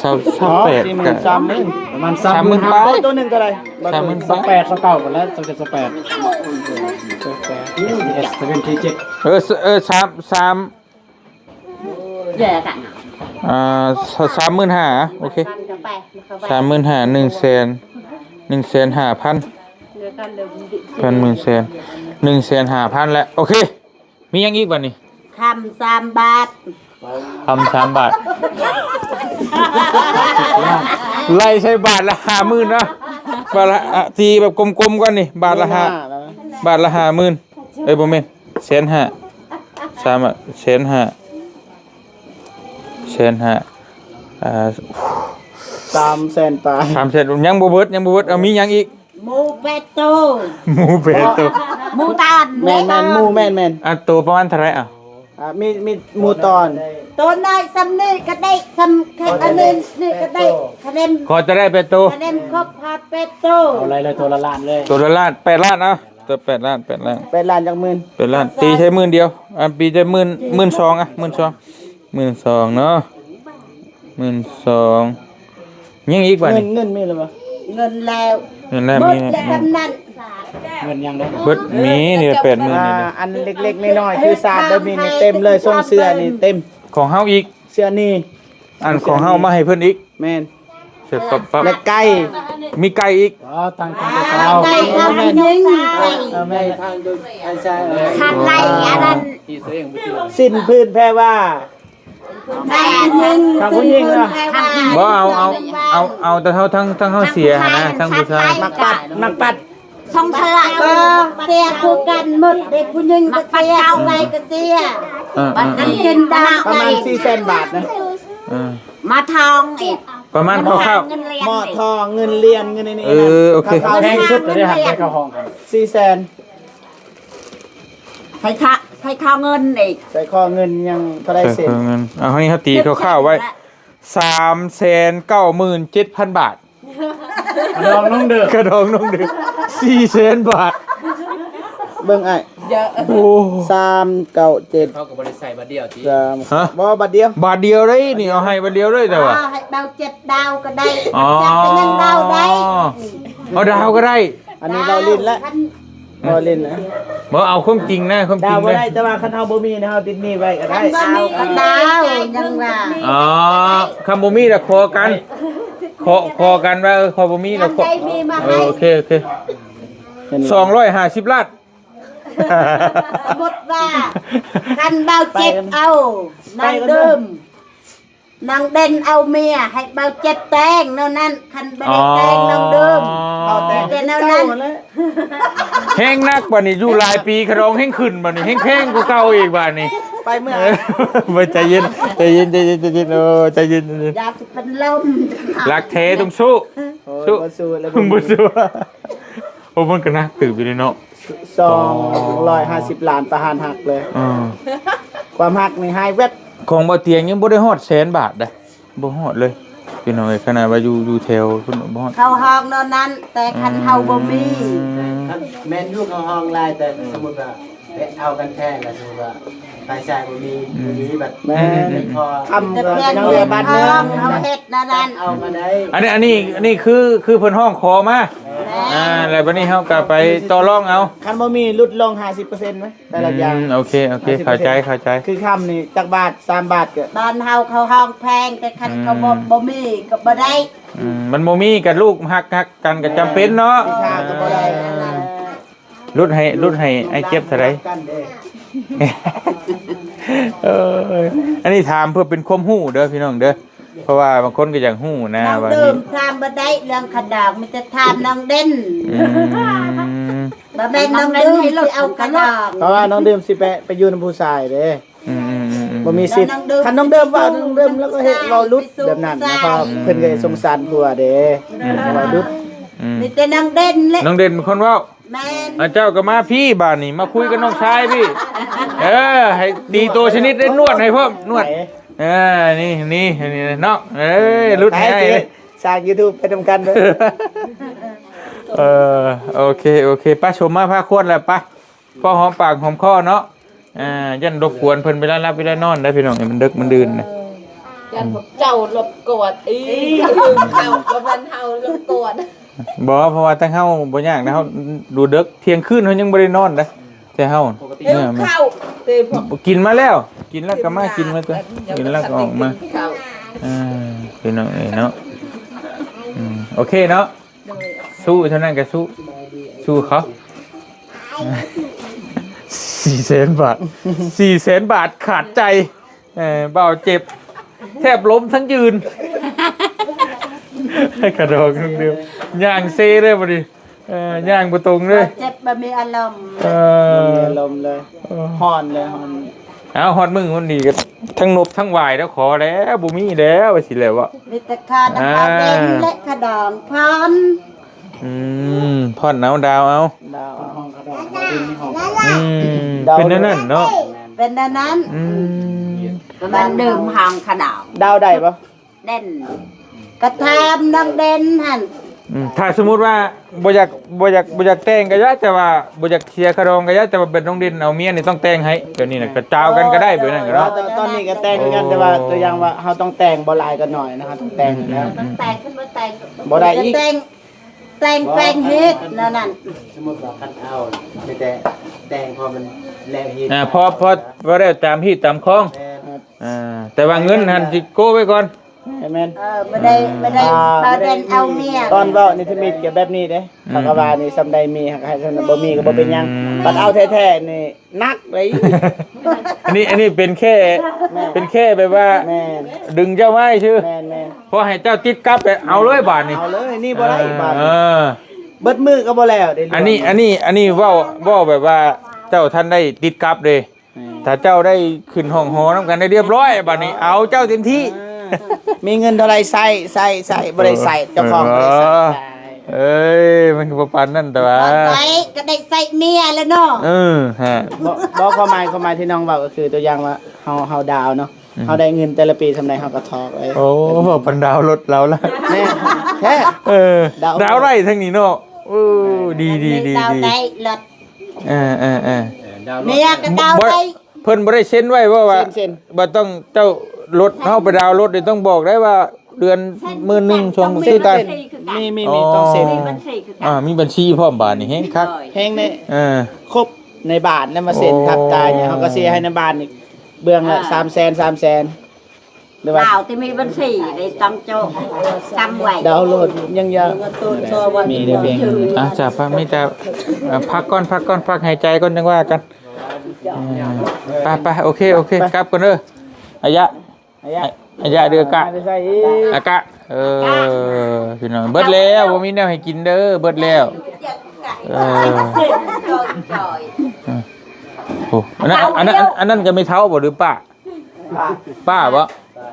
ຊາວ ຊາວແປດ ສີ່ໝື່ນ ສາມໝື່ນ ປະມານສາມໝື່ນປາຍ. ໂຕໜຶ່ງເທົ່າໃດ? ສາມໝື່ນປາຍ ຊາວເກົ້າພຸ້ນແຫຼະ ຊາວເຈັດ ຊາວແປດ. ເອີ ເອີ ສາມ ສາມ ອ່າ ສາມໝື່ນຫ້າ. ໂອເຄ ສາມໝື່ນຫ້າ ໜຶ່ງແສນ ໜຶ່ງແສນຫ້າພັນ ພັນ ໝື່ນແສນ ໜຶ່ງແສນຫ້າພັນແລ້ວ. ໂອເຄ ມີຫຍັງອີກບັດນີ້? ຄຳສາມບາດ ຄຳສາມບາດ ໄລ່ໃສ່ບາດລະຫ້າໝື່ນເນາະ. ບາດລະ ອ່ະ ຕີແບບກົມໆກ່ອນນີ້ ບາດລະຫ້າ ບາດລະຫ້າໝື່ນ. ເອີຍ ບໍ່ແມ່ນ ແສນຫ້າ ສາມ ແສນຫ້າ ແສນຫ້າ ອ່າ ສາມແສນປາຍ ສາມແສນ. ຍັງບໍ່ເບິດ ຍັງບໍ່ເບິດ. ເອົາ ມີຫຍັງອີກ? ໝູແປດໂຕ ໝູແປດໂຕ ໝູຕອນ. ແມ່ນໆ ໝູ ແມ່ນໆ. ອ່າ ໂຕປະມານເທົ່າໃດ? ອ່າ ອ່າ ມີ ມີໝູຕອນ ໂຕນ້ອຍສ່ຳນີ້ກໍໄດ້ ສ່ຳ ອັນນີ້ ນີ້ກໍໄດ້. ຄະແນນ ຂໍແຕ່ໄດ້ແປດໂຕ ຄະແນນຄົບ ພາແປດໂຕ. ເອົາໄລ່ເລີຍ ໂຕລະລ້ານເລີຍ ໂຕລະລ້ານ ແປດລ້ານ. ເອົາ ໂຕແປດລ້ານ ແປດລ້ານ ແປດລ້ານ ຕີໃສ່ໝື່ນດຽວ. ອ່າ ຕີໃສ່ໝື່ນສອງ ອ່າ ໝື່ນສອງ ໝື່ນສອງເນາະ ໝື່ນສອງ. ຍັງອີກບໍ່ນີ້? ເງິນ ເງິນມີແລ້ວບໍ່? ເງິນແລ້ວ ເງິນແລ້ວ ມີແລ້ວ. ເງິນຍັງເດ້? ເບິດ ມີນີ້ແປດໝື່ນນີ້. ອ່າ ອັນເລັກໆນ້ອຍໆ ຄືສາດແບບນີ້ນີ້ເຕັມເລີຍ. ຊົງເສື້ອນີ້ເຕັມ ຂອງເຮົາອີກ ເສື້ອນີ້ ອັນຂອງເຮົາມາໃຫ້ເພິ່ນອີກ. ແມ່ນ ເສື້ອປັບໆ ແລະໄກ່ ມີໄກ່ອີກ. ອໍ ຕັ້ງ ຕັ້ງແຕ່ເຊົ້າ ໄກ່ທາງຍິງ ເອີ ແມ່ນ ທາງ ທາງຊາຍ ສັດໄລ່ອັນນັ້ນ ສິ້ນພື້ນແພວ່າ ແມ່ຍິງ ທາງຜູ້ຍິງເນາະ. ບໍ່ ເອົາ ເອົາ ເອົາ ເອົາແຕ່ເຮົາ ທາງ ທາງເຮົາເສຍຫັ້ນນະ ທາງຜູ້ຊາຍ. ມັກປັດ ມັກປັດ ຊົງເສື້ອ ເອີ ເສຍຄືກັນໝົດເດ້. ຜູ້ຍິງກໍເສຍ ຜູ້ຊາຍກໍເສຍ. ເອີ ເອີ ເອີ ມັນກິນໄດ້ ປະມານສີ່ແສນບາດນະ. ເອີ ມາທອງອີກ ປະມານຄ່າວໆ ເງິນຫຼຽນ ໝໍ້ທອງ ເງິນຫຼຽນ ເງິນນີ້. ເອີ ໂອເຄ ແພງສຸດເລີຍຫັ້ນ ໄປເຂົ້າຫ້ອງຫັ້ນ ສີ່ແສນ. ໃສ່ຄ່າ ໃສ່ຄ່າເງິນອີກ ໃສ່ຄ່າເງິນຍັງເທົ່າໃດເຊັ່ນ? ເອົາ ໃຫ້ເຮົາຕີຄ່າວໆໄວ້ ສາມແສນເກົ້າໝື່ນເຈັດພັນບາດ. ກະດອງນ້ອງເດີ ກະດອງນ້ອງເດີ ສີ່ແສນບາດ. ເບິ່ງອ້າຍ ໂອ້ ສາມເກົ້າເຈັດ ເຂົາກໍບໍ່ໄດ້ໃສ່ບາດດຽວຕິ? ສາມ ຮະ? ບໍ່ ບາດດຽວ ບາດດຽວເດ້ນີ້ ເອົາໃຫ້ບາດດຽວເດ້. ແຕ່ວ່າ ອ່າ ໃຫ້ເບົາເຈັດດາວກໍໄດ້. ອໍ ຈັບໄປຍັງດາວໄດ້ ເອົາດາວກໍໄດ້. ອັນນີ້ເວົ້າຫຼິ້ນລະ ເວົ້າຫຼິ້ນນະ. ບໍ່ ເອົາຄວາມຈິງນະ ຄວາມຈິງເດີ. ດາວບໍ່ໄດ້ ແຕ່ວ່າຄັນເຮົາບໍ່ມີນະ ເຮົາຕິດໜີ້ໄວ້ກໍໄດ້. ຄັນບໍ່ມີກໍດາວ ຍັງວ່າ ອໍ ຄັນບໍ່ມີລະຂໍກັນ ຂໍ ຂໍກັນວ່າ ເອີ ຂ້ອຍບໍ່ມີລະຂໍ. ເອີ ໂອເຄ ໂອເຄ ສອງຮ້ອຍຫ້າສິບລ້ານ. ສົມມຸດວ່າ ຄັນເບົາເຈັບເອົາ ນ້ອງດື່ມ ນາງເດັ່ນເອົາເມຍໃຫ້ເບົາເຈັບແຕ່ງແນວນັ້ນ, ຄັນບໍ່ໄດ້ແຕ່ງ ອໍ ນາງດື່ມ ເອົາແຕ່ງ ແຕ່ແນວນັ້ນ ແຮງໜັກ. ບັດນີ້ຢູ່ຫຼາຍປີ ຂະດອງແຮງຂຶ້ນ ບັດນີ້ແຮງແພງກວ່າເກົ່າອີກ. ບັດນີ້ ໄປເມື່ອ ເອີ ບໍ່ ໃຈເຢັນ ໃຈເຢັນ ໃຈເຢັນ ໃຈເຢັນ ໂອ້ ໃຈເຢັນ ໃຈເຢັນ ຢ່າຊິເປັນລົມ. ລັກແທ້ຕ້ອງສູ້ ໂອ້ຍ ສູ້ ບໍ່ສູ້ແລ້ວ ບໍ່ສູ້. ໂອ້ ມັນກໍໜັກຕື່ມຢູ່ເດເນາະ ສອງຮ້ອຍຫ້າສິບລ້ານ ປະຫານຮັກເລີຍ. ເອີ ຄວາມຮັກນີ້ຫາຍແວັບ. ຂອງບໍ່ຕຽງຍັງບໍ່ໄດ້ຮອດແສນບາດເດ້ ບໍ່ຮອດເລີຍພີ່ນ້ອງເອີຍ. ຂະໜາດວ່າຢູ່ ຢູ່ແຖວພຸ້ນບໍ່ຮອດ. ເຂົາຮ້ອງແນວນັ້ນ ແຕ່ຄັນເຮົາບໍ່ມີ ອືມ ແມ່ນຢູ່ ເຂົາຮ້ອງຫຼາຍ ແຕ່ສົມມຸດວ່າໄປເອົາກັນແທ້ລະ ສົມມຸດວ່າຝ່າຍຊາຍບໍ່ມີ ອືມ ບໍ່ມີບັດ ແມ່ນ ໄດ້ຂໍ ຄຳກໍຍັງເຫຼືອບາດໜຶ່ງ ເຮົາເຮັດແນວນັ້ນ ເອົາມາໄດ້. ອັນນີ້ ອັນນີ້ ອັນນີ້ຄື ຄືເພິ່ນຮ້ອງຂໍມາ ແມ່ນ ອ່າ ແລ້ວບັດນີ້ເຮົາກໍໄປຕໍ່ລອງເອົາ. ຄັນບໍ່ມີຫຼຸດລົງຫ້າສິບເປີເຊັນໄວ້ ແຕ່ລະຢ່າງ ອືມ ໂອເຄ ໂອເຄ ຫ້າສິບເປີເຊັນ ເຂົ້າໃຈ ເຂົ້າໃຈ. ຄືຄຳນີ້ຈັກບາດ ສາມບາດກໍ ບ້ານເຮົາເຂົາຮ້ອງແພງ ແຕ່ຄັນເຂົາບໍ່ ອືມ ບໍ່ມີກໍບໍ່ໄດ້. ອືມ ມັນບໍ່ມີກໍລູກຮັກ ຮັກກັນກໍຈຳເປັນເນາະ ເອີ ກໍບໍ່ໄດ້ ຫຼຸດໃຫ້ ຫຼຸດໃຫ້ອ້າຍເຈັບເທົ່າໃດ? ເອີ ອັນນີ້ຖາມເພື່ອເປັນຄວາມຮູ້ເດີພີ່ນ້ອງເດີ ເພາະວ່າບາງຄົນກໍຢາກຮູ້ນະ ນ້ອງ ວ່າ ດື່ມຖາມບໍ່ໄດ້ເລື່ອງຂະດອງ ມີແຕ່ຖາມນ້ອງເດັ່ນ. ອືມ ບໍ່ແມ່ນນ້ອງດື່ມຊິເອົາຂະດອງ ເພາະວ່ານ້ອງດື່ມຊິໄປ ໄປຢູ່ນຳຜູ້ຊາຍເດ້. ອືມໆໆໆ ບໍ່ມີສິດ. ຄັນນ້ອງເດີມເວົ້າ ນ້ອງເດີມລາວກໍເຮັດເວົ້າຫຼຸດແບບນັ້ນນະ ເພາະເພິ່ນກໍສົງສານຜົວເດ້ ອືມ ເວົ້າຫຼຸດ. ອືມ ມີແຕ່ນ້ອງເດັ່ນແຫຼະ ນ້ອງເດັ່ນເປັນຄົນເວົ້າ. ແມ່ນ ອາ ເຈົ້າກໍມາພີ້ບາດນີ້ ມາຄຸຍກັບນ້ອງຊາຍພີ້. ເອີ ໃຫ້ຕີໂຕຊະນິດໄດ້ ນວດໃຫ້ພ້ອມ ນວດ. ເອີ ນີ້ ນີ້ ນີ້ເນາະ ເອີຍ ຫຼຸດໃຫ້ອ້າຍເດ້. ສ້າງຢູທູບໄປນຳກັນເດີ. ເອີ ໂອເຄ ໂອເຄ ໄປ ສົມມາພາຄວນແລ້ວ ໄປ. ພໍຫອມປາກຫອມຄໍເນາະ ອ່າ ຢ້ານລົບກວນເພິ່ນເວລາຫຼັບເວລານອນເດີພີ່ນ້ອງ ໃຫ້ມັນເດິກມັນດື່ນນະ. ຢ້ານພວກເຈົ້າລົບກວນອີກ ເຈົ້າເຂົ້າກັບມັນເຮົາລົບກວນ. ບໍ່ ເພາະວ່າທາງເຮົາບໍ່ຍາກນະ ເຮົາດູເດິກ ທ່ຽງຄືນເຮົາຍັງບໍ່ໄດ້ນອນເດ້. ແຕ່ເຮົາ ເອີ ເຂົ້າ ກິນມາແລ້ວ ກິນແລ້ວກໍມາ ກິນມາ ກິນແລ້ວກໍອອກມາ. ອ່າ ພີ່ນ້ອງເອີຍເນາະ ອືມ ໂອເຄເນາະ. ໂດຍ ສູ້ເທົ່ານັ້ນກໍສູ້ ສູ້ເຂົາ. ສີ່ແສນບາດ ສີ່ແສນບາດຂາດໃຈ. ເອີ ບ່າວເຈັບແທບລົ້ມທັງຢືນ. ຂະດອງເດີມ ຍ່າງເຊເລີຍບັດນີ້. ເອີ ຍ່າງບໍ່ຕົງເລີຍ ບ່າວເຈັບບໍ່ມີອາລົມ. ເອີ ບໍ່ມີອາລົມເລີຍ ເອີ ຮ້ອນເລີຍ ຮ້ອນ. ເອົາ ຮອດມື້ມື້ນີ້ກໍທັງນົບທັງຫວາຍແລ້ວ ຂໍແລ້ວ ບໍ່ມີແລ້ວ ວ່າຊິແລ້ວເວາະ. ມີແຕ່ຂານ້ຳປາເຕັນ ອ່າ ແລະຂະດອງພອນ. ອືມ ພອນເອົາ ດາວເອົາ ດາວເອົາ. ອືມ ເປັນແນວນັ້ນເນາະ ເປັນແນວນັ້ນ. ອືມ ມັນດື່ມຫາງຂະດອງ ດາວໄດ້ບໍ່? ເດັ່ນ ກະຖາມນ້ອງເດັ່ນຫັ້ນ. ອືມ ຖ້າສົມມຸດວ່າບໍ່ຢາກ ບໍ່ຢາກ ບໍ່ຢາກແຕ່ງກໍຢ່າ ແຕ່ວ່າບໍ່ຢາກເສຍຄ່າດອງກໍຢ່າ ແຕ່ວ່າແບບນ້ອງເດັ່ນເອົາເມຍນີ້ຕ້ອງແຕ່ງໃຫ້ ແບບນີ້ນະ ກໍຈາວກັນກໍໄດ້ ແບບນັ້ນກໍເນາະ. ຕອນ ຕອນນີ້ກໍແຕ່ງຄືກັນ ໂອ້ ແຕ່ວ່າຕົວຢ່າງວ່າເຮົາຕ້ອງແຕ່ງບໍ່ຫຼາຍກໍໜ້ອຍນະ ເຮົາຕ້ອງແຕ່ງ. ອືມ ແລ້ວ ອືມ ອືມ ແຕ່ງ ຄັນບໍ່ແຕ່ງ ບໍ່ໄດ້ອີກ ແຕ່ງ ແຕ່ງແປງຮີດແນວນັ້ນ. ສົມມຸດວ່າຄັນເອົາ ມີແຕ່ແຕ່ງພໍມັນແລ້ວຮີດ ອ່າ ພໍ ພໍ ພໍແລ້ວຕາມຮີດຕາມຄອງ. ແມ່ນ ອ່າ ແຕ່ວ່າເງິນຫັ້ນຊິໂກະໄວ້ກ່ອນ. ແມ່ນ ແມ່ນ ເອີ ບໍ່ໄດ້ ອ່າ ບໍ່ໄດ້ ບໍ່ໄດ້ເອົາເມຍ. ຕອນເວົ້ານີ້ທຳອິດກໍແບບນີ້ເດ້ ອືມ ເຂົາກໍວ່ານີ້ ສ່ຳໃດມີ ເຮົາກໍໃຫ້ສ່ຳນັ້ນ ບໍ່ມີກໍບໍ່ເປັນຫຍັງ. ອືມ ບັດເອົາແທ້ໆນີ້ໜັກເລີຍ. ອັນນີ້ ອັນນີ້ເປັນແຄ່ ແມ່ນ ເປັນແຄ່ແບບວ່າ ແມ່ນ ດຶງເຈົ້າໄວ້ຊື່. ແມ່ນໆ ພໍໃຫ້ເຈົ້າຕິດກັບໄປເອົາເລີຍບາດນີ້ ເອົາເລີຍ ນີ້ບໍ່ໄດ້ບາດນີ້. ເອີ ເບິດມື້ກໍບໍ່ແລ້ວເດ້. ອັນນີ້ ອັນນີ້ ອັນນີ້ເວົ້າ ເວົ້າແບບວ່າເຈົ້າທັນໄດ້ຕິດກັບເດ້. ແມ່ນ ຖ້າເຈົ້າໄດ້ຂຶ້ນຫ້ອງຫໍນຳກັນໄດ້ຮຽບຮ້ອຍ ບັດນີ້ເອົາເຈົ້າເຕັມທີ່. ອ່າ ມີເງິນເທົ່າໃດໃຊ້ ໃຊ້ ໃຊ້ ບໍ່ໄດ້ໃຊ້ ເອີ ເຈົ້າຂອງບໍ່ໄດ້ໃຊ້. ເອີ ເອີຍ ມັນກໍບໍ່ປານນັ້ນແຕ່ວ່າ ບໍ່ໃຊ້ກໍໄດ້ໃຊ້ເມຍແລ້ວເນາະ. ເອີ ຮະ ບໍ່ ບໍ່ ຄວາມໝາຍ ຄວາມໝາຍທີ່ນ້ອງເວົ້າກໍຄືຕົວຢ່າງວ່າເຮົາ ເຮົາດາວເນາະ. ອືມ ເຮົາໄດ້ເງິນແຕ່ລະປີສ່ຳໃດເຮົາກໍຖອກໄວ້. ໂອ້ ເວົ້າປານດາວລົດລາວລະ. ແມ່ນແທ້. ເອີ ດາວ ດາວໄດ້ທັງນີ້ເນາະ. ໂອ້ ດີ ດີ ດີ ດາວໄດ້ລົດ. ເອີ ເອີ ເອີ ເມຍກໍດາວໄດ້. ເພິ່ນບໍ່ໄດ້ເຊັນໄວ້ບໍ່ວ່າ ເຊັນ ເຊັນ ບໍ່ຕ້ອງ ເຈົ້າລົດ ເຮົາໄປດາວລົດນີ້ຕ້ອງບອກໄດ້ວ່າເດືອນໝື່ນໜຶ່ງ ສອງໝື່ນຄືກັນ. ມີ ມີ ມີ ອໍ ຕ້ອງເຊັນ. ມີບັນຊີຄືກັນ. ອ່າ ມີບັນຊີພ້ອມ ບາດນີ້ແຮງຄັກ ແຮງແນ່. ເອີ ຄົບ ໃນບ້ານນະ ມາເຊັນ ໂອ້ ທັບຕາຫຍັງ ເຮົາກໍເສຍໃຫ້ໃນບ້ານອີກ ເບື້ອງລະ ອ່າ ສາມແສນ ສາມແສນ ຫຼືວ່າ ລາວທີ່ມີບັນຊີໄດ້ຕັ້ງໂຈະ ຕັ້ງໄວ້ ດາວໂຫຼດຍັງຢາກ ມີແຕ່ເພງ ອ່ະ ຈ້າ ພັກ ມີແຕ່ ເອີ ພັກກ່ອນ ພັກກ່ອນ ພັກຫາຍໃຈກ່ອນ ຈັ່ງວ່າກັນ ເອີ ໄປ ໄປ ໂອເຄ ໂອເຄ ໄປ ກັບກ່ອນເດີ ອາຍະ ອາຍະ ອາຍະ ເດີກະ ອາກະ ເອີ ພີ່ນ້ອງ ເບິດແລ້ວ ບໍ່ມີແນວໃຫ້ກິນເດີ ເບິດແລ້ວ ເອີ ໂອ້ ອັນນັ້ນ ອັນນັ້ນ ອັນນັ້ນກໍແມ່ເຖົ້າບໍ່ ຫຼືປ້າ? ປ້າ ປ້າບໍ່?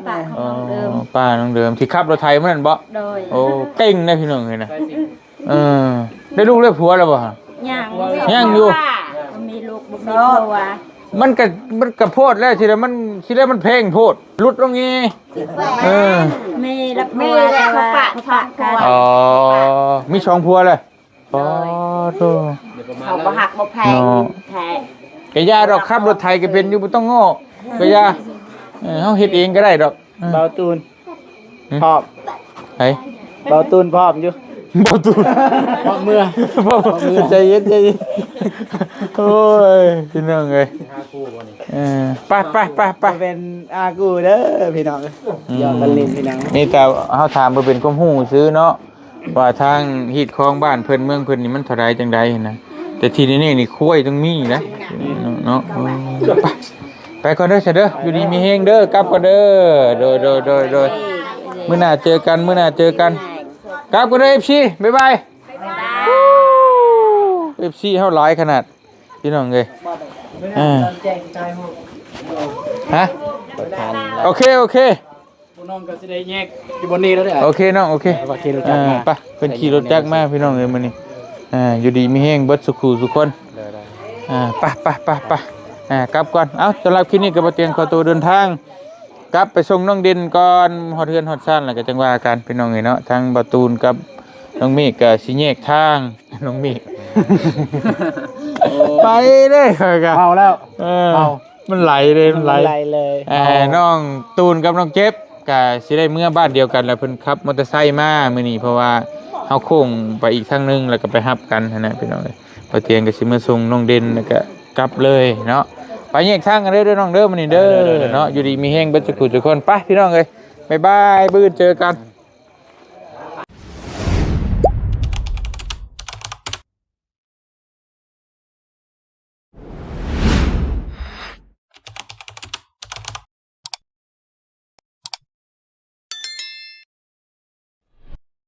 ປ້າ ອໍ ນ້ອງເດີມ ປ້ານ້ອງເດີມ ທີ່ຂັບລົດໄຖມື້ນັ້ນບໍ່? ໂດຍ ໂອ້ ເກັ່ງນະ ພີ່ນ້ອງເອີຍນະ ເອີ ໄດ້ລູກໄດ້ຜົວແລ້ວບໍ່? ຍັງ ຍັງຢູ່ ບໍ່ມີລູກບໍ່ມີຜົວ ມັນກະ ມັນກະໂພດແລ້ວ ຊິໄດ້ມັນ ຊິໄດ້ມັນແພງໂພດ ຫຼຸດລົງແດ່ ເອີ ມີລະຜົວ ແຕ່ວ່າເຂົາປະກັນ ອໍ ມີສອງຜົວແລ້ວ ໂດຍ ອໍ ໂທ້ ເຂົາບໍ່ຮັກບໍ່ແພງ ເນາະ ແທ້ ກະຢ່າດອກ ຂັບລົດໄຖກະເປັນຢູ່ ບໍ່ຕ້ອງງໍ້ ກະຢ່າ ເອີ ເຮົາເຮັດເອງກະໄດ້ດອກ ເອີ ເບົາຕູນ ຫຶ ພ້ອມ ໃຜ? ເບົາຕູນພ້ອມຢູ່ ເບົາຕູນ ພ້ອມເມືອ ພ້ອມ ພ້ອມເມືອ ໃຈເຢັນ ໃຈເຢັນ ໂອ້ຍ ພີ່ນ້ອງເອີຍ ຫາຄູ່ບໍ່ນີ້? ເອີ ໄປ ໄປ ໄປ ໄປ ບໍ່ແມ່ນຫາຄູ່ເດີພີ່ນ້ອງເອີຍ ອືມ ຢອກກັນຫຼິ້ນພີ່ນ້ອງ ນີ້ແຕ່ເຮົາຖາມເພື່ອເປັນຄວາມຮູ້ຊື່ເນາະ ວ່າທາງຮີດຄອງບ້ານເພິ່ນເມືອງເພິ່ນນີ້ມັນເທົ່າໃດຈັ່ງໃດຫັ້ນນະ ແຕ່ທີ່ແນ່ໆນີ້ຄວາຍຕ້ອງມີນະ ເນາະ ເນາະ ເອີ ໄປ ໄປກ່ອນເດີຊະເດີ ຢູ່ດີມີແຮງເດີ ກັບກ່ອນເດີ ໂດຍ ໂດຍ ໂດຍ ໂດຍ ມື້ໜ້າເຈີກັນ ມື້ໜ້າເຈີກັນ ກັບກ່ອນເດີ ເອັຟຊີ ບາຍບາຍ ເອັຟຊີເຮົາຫຼາຍຂະໜາດ ພີ່ນ້ອງເອີຍ ເອີ ຮະ ໂອເຄ ໂອເຄ ພວກນ້ອງກໍຊິໄດ້ແຍກຢູ່ບ່ອນນີ້ແລ້ວເດີ ໂອເຄນ້ອງ ໂອເຄ ວ່າຂີ່ລົດຈັກ ເອີ ມາ ໄປ ເພິ່ນຂີ່ລົດຈັກມາ ພີ່ນ້ອງເອີຍ ມື້ນີ້ ອ່າ ຢູ່ດີມີແຮງເບິດສູ່ຄູ່ສູ່ຄົນ ອ່າ ໄປ ໄປ ໄປ ໄປ ອ່າ ກັບກ່ອນ ເອົ້າ ສຳລັບຄລິບນີ້ກໍບໍ່ຕຽງຂໍຕົວເດີນທາງ ກັບໄປສົ່ງນ້ອງເດັ່ນກ່ອນ ຮອດເຮືອນຮອດຊານແລ້ວກໍຈັ່ງວ່າກັນ ພີ່ນ້ອງເອີຍເນາະ ທັງບ່າວຕູນກັບນ້ອງເມກກໍຊິແຍກທາງ ນ້ອງເມກ ໄປເດ້ ຂ້ອຍກໍເມົາແລ້ວ ເອີ ເມົາ ມັນໄຫຼເດ້ ມັນໄຫຼ ມັນໄຫຼເລີຍ ເອີ ເອົາ ນ້ອງຕູນກັບນ້ອງເຈັບ ກະຊິໄດ້ເມືອບ້ານດຽວກັນ ແລ້ວເພິ່ນຂັບມໍເຕີໄຊມາມື້ນີ້ ເພາະວ່າເຮົາໂຄ້ງໄປອີກທາງໜຶ່ງ ແລ້ວກໍໄປຮັບກັນຫັ້ນນະ ພີ່ນ້ອງເອີຍ ບ່າວຕຽງກໍຊິມາສົ່ງນ້ອງເດັ່ນ ແລ້ວກໍກັບເລີຍເນາະ ໄປແຍກທາງກັນເດີ ເດີນ້ອງເດີ ມື້ນີ້ເດີ ເດີ ເດີ ເນາະ ຢູ່ດີມີແຮງເບິດສູ່ຄູ່ທຸກຄົນ ໄປ ພີ່ນ້ອງເອີຍ ບາຍບາຍ ມື້ອື່ນເຈີກັນ